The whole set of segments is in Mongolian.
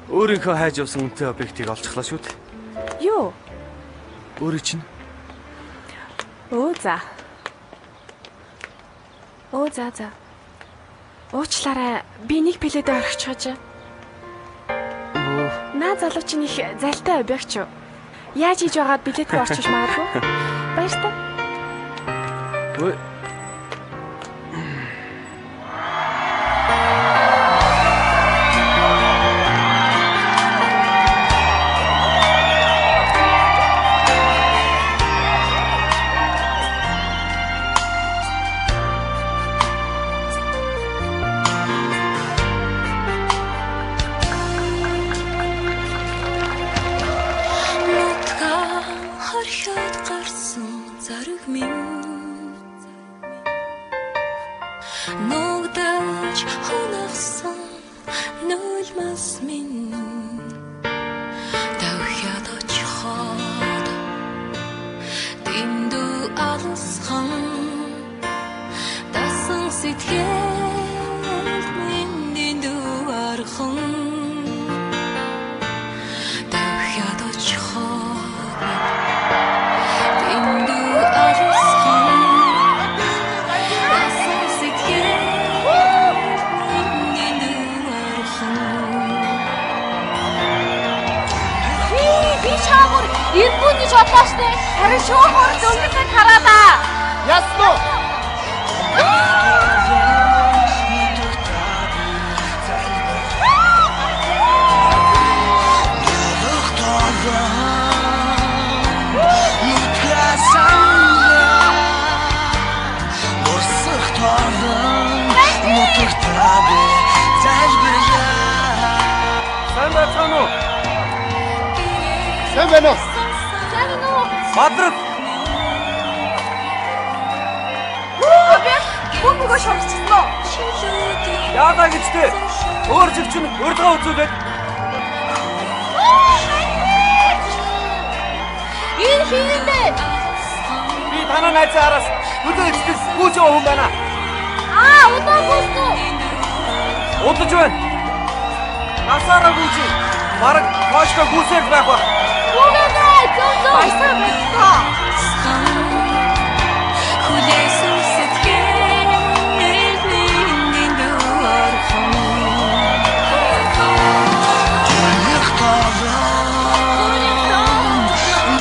Өөрийнхөө хайж явсан үнэтэй объектыг олчихлоо шүү дээ. Юу? Өөрөө чинь. Өө за. Өө за за. Уучлаарай, би нэг пледээ орхичихож. Наа залуу чинь их залтай объект шүү. Яаж хийж байгаад билетгүй орчиж магадгүй. Баяртай. Өө. Сайн байна уу? Сайн уу? Бадраг. Бөмбөгөө шорчсон уу? Яагаа гэж тэ? Өөр живчин урдгаа үзүүлээд. Энэ хин юм бэ? Би танаа найзын араас өдөө эцэс гүйж яваа хүн байна. Аа, удаа гүйсэн үү? Удаж байна. Насаараа гүйж. Бараг хойшдоо гүйсээр байх ба. Гүгэнэ, зөв зөв. Баясаа баясаа. Хүлээсэн сэтгэл минь дүүрхэн.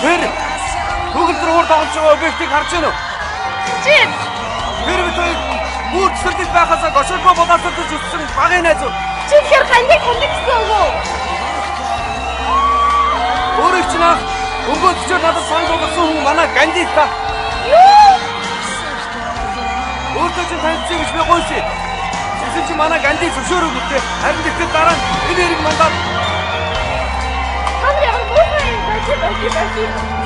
Тэр төгөлдөр уур тоглож байгаа объектыг харж байна уу? Чи Тэр бид хоёр бүр цэцэрлэг байхасаа гошоолгоо болоосолж өссөн багын найзууд. Чи тэгэхээр гандаг таньдаг гэсэн үг үү? Өөрийг чинь анх өнгөөцчөөр надад санал болгосон хүн манай Ганди л та. Юу? Өөртөө чинь танилцъя гэж би гуйсан. Тэгсэн чинь манай Ганди зөвшөөрөөгүй дээ. Харин тэгэхэд дараа нь энэ хэрэг мандаад Та нар ямар муухай юм бэ? Байж байж.